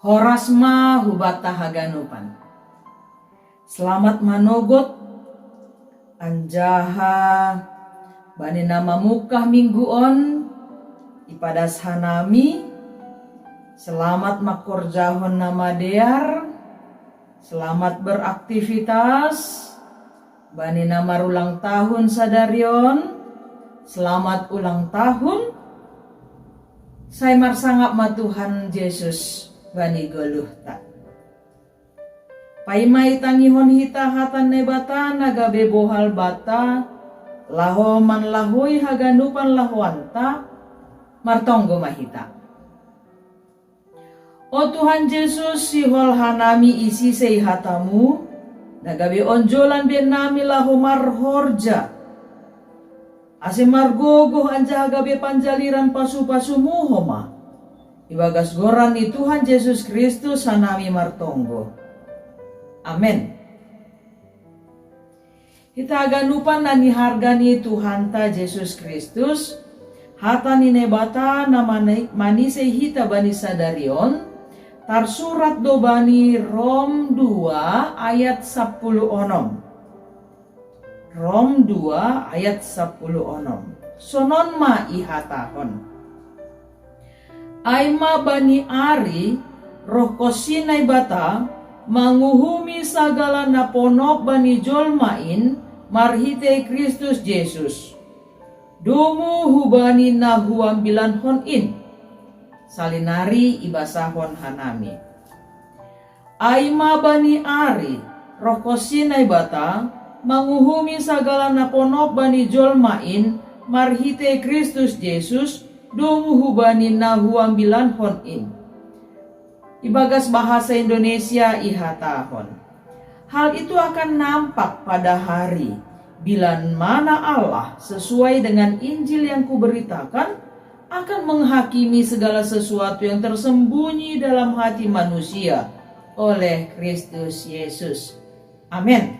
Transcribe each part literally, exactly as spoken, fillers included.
Horas ma hubata haganupan. Selamat manogot, anjaha bani na mamungkah minggu on, ipadas hanami, selamat mangkorjahon na madear, selamat beraktivitas, bani na marulang tahun sadari on, selamat ulang tahun, sai marsangap ma Tuhan Jesus bani goluhta. Paima itangihon hita hata ni Naibata na gabe bohal banta, laho manlahoi haganupan lahoanta, martonggo ma hita. O Tuhan Jesus, sihol hanami isi sei hatamu, na gabe onjolan be nami laho marhorja. Ase margogoh anjaha gabe panjaliran pasupasumu homa. Ibagas goran ni Tuhan Jesus Kristus hanami martonggo. Amen. Hita haganupan na niharga ni Tuhanta Jesus Kristus, hata ni Naibata na mani-, manisei hita bani sadari on, tarsurat do bani Rom dua ayat sapuluh onom. Rom dua ayat sapuluh onom. Sonon ma ihatahon. Ai ma bani ari rohkonsi Naibata manguhumi sagala na ponop bani jolma in marhitei Kristus Jesus. Domu hubani na huambilanhon in. Salinari ibasahon hanami. Ai ma bani ari rohkonsi Naibata manguhumi sagala na ponop bani jolma in marhitei Kristus Jesus, domu hubani na huambilanhon in. Ibagas bahasa Indonesia ihatahon. Hal itu akan nampak pada hari, bila mana Allah sesuai dengan Injil yang kuberitakan, akan menghakimi segala sesuatu yang tersembunyi dalam hati manusia oleh Kristus Yesus. Amin.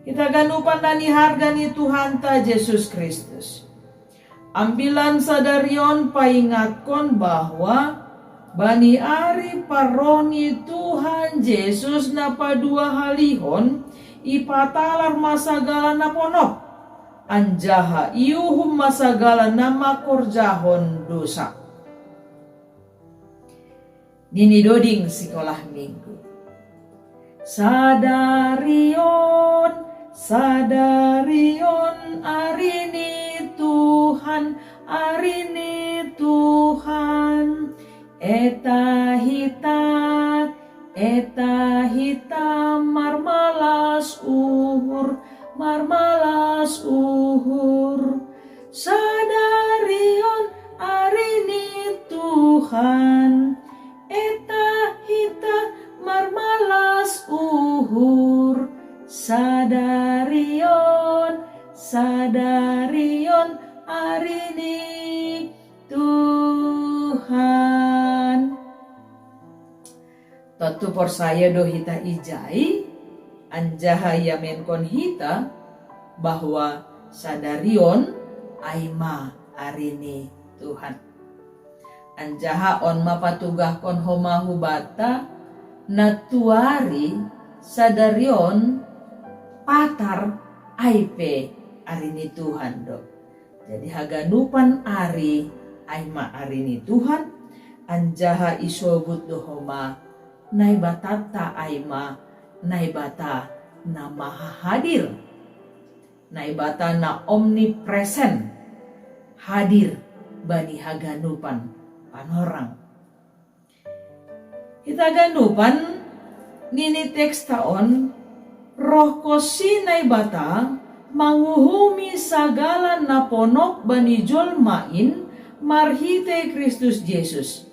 Hita haganupan na niharga ni Tuhanta Jesus Kristus. Ambilan sadari on paingatkon bahwa bani ari parroh ni Tuhan Jesus na paduahalihon, ipatalar ma sagala na ponop, anjaha iuhum ma sagala na mangkorjahon dosa. Nini doding sikolah minggu. Sadari on, sadari on ari ni Tuhan, ari ni Tuhan. Eta hita, eta hita marmalas uhur, marmalas uhur. Sadari on ari ni Tuhan, eta hita marmalas uhur. Sadari on, sadari on ari ni Tuhan. Tontu porsaya do hita ijai, anjaha iamenkon hita bahwa sadari on ai ma ari ni Tuhan. Anjaha on ma patugahkon homa hubanta, na tuari sadari on patar ai pe ari ni Tuhan do. Jadi haganupan ari ai ma ari ni Tuhan, anjaha isobut do homa Naibatanta ai ma Naibata na maha hadir, Naibata na omnipresen, hadir bani haganupan panorang. Hita haganupan, nini teksta on, rohkonsi Naibata manguhumi sagala na ponop bani jolma in marhitei Kristus Jesus.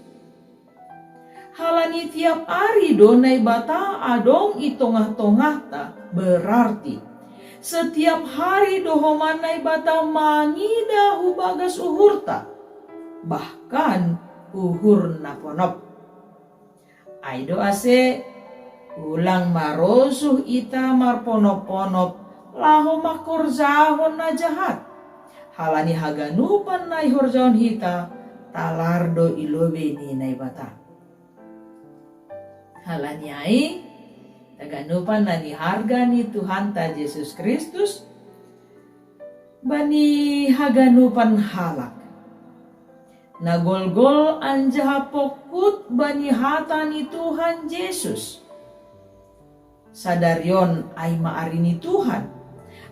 Halani tiap ari do Naibata adong i tongah-tongahta, berarti setiap hari do homa Naibata mangida hu bagas uhurta, bahkan uhur na ponop. Ai do ase, ulang marosuh ita marponop-ponop laho mangkorjahon na jahat. Halani haganupan na ihorjahon hita, talar do i lobei ni Naibata. Halani ai, haganupan na niharga ni Tuhanta Jesus Kristus, bani haganupan halak na golgol anjaha pongkut bani hata ni Tuhan Jesus. Sadari on ai ma ari ni Tuhan,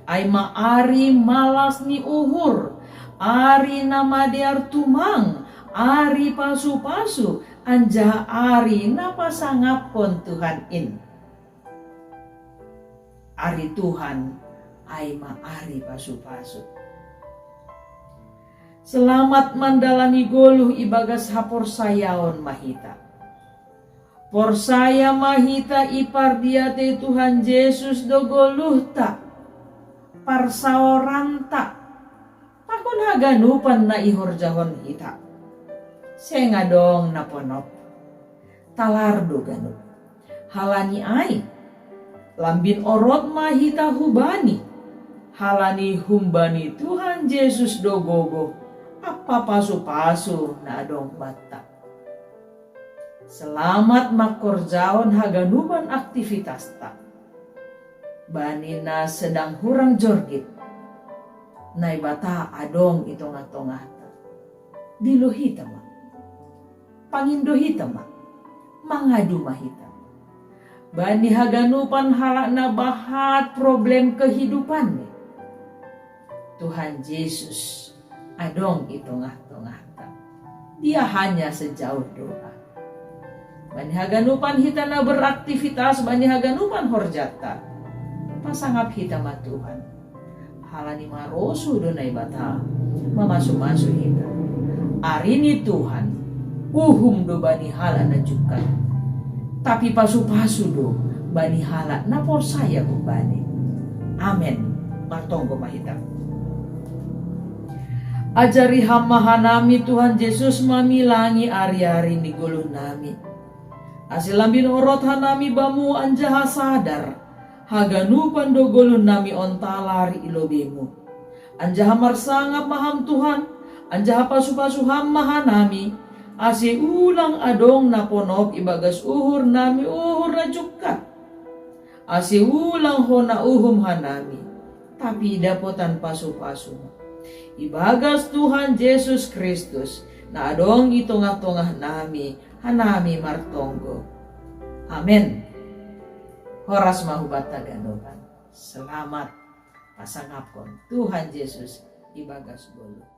ai ma ari malas ni uhur, ari na madear tumang, ari pasu-pasu, anjaha ari na pasangapkon Tuhan in. Ari Tuhan ai ma ari pasu-pasu. Selamat mandalani goluh ibagas haporsayaon ma hita. Porsaya ma hita ipardiatei Tuhan Jesus do goluhta, parsaoranta, pakon haganupan na ihorjahon hita. Seng adong na ponop. Talar do ganup. Halani ai, lambin orot ma hita hu Bani, halani humbani Tuhan Jesus do gogoh ampa pasu-pasu na adong banta. Selamat mangkorjahon haganupan aktivitasta. Bani na sedang hurang jorgit, Naibata adong i tongah-tongahta. Dilo hita ma. Pangindo hita ma. Mangadu ma hita. Bani haganupan halak na bahat problem kehidupanni, Tuhan Jesus adong i tongah-tongahta. Dia hanya sejauh doa. Bani haganupan hita na beraktivitas, bani haganupan horjanta, pasangap hita ma Tuhan. Halani marosuh do Naibata mamasu-masu hita. Ari ni Tuhan, uhum do bani halak na jungkat, tapi pasu-pasu do bani halak na porsaya hu Bani. Amen. Martonggo ma hita. Ajari Ham ma hanami, Tuhan Jesus, mamilangi ari-ari ni goluhnami, ase lambin orot hanami Bamu anjaha sadar, haganupan do goluhnami on talar i lobeiMu. Anjaha marsangap ma Ham, Tuhan, anjaha pasu-pasu Ham ma hanami, ase ulang adong na ponop ibagas uhurnami uhur na jungkat. Ase ulang hona uhum hanami, tapi idapotan pasu-pasu-Mu. Ibagas Tuhan Jesus Kristus, na adong i tongah-tongahnami, hanami martonggo. Amen. Horas ma hu banta ganupan. Selamat pasangapkon Tuhan Jesus ibagas goluh.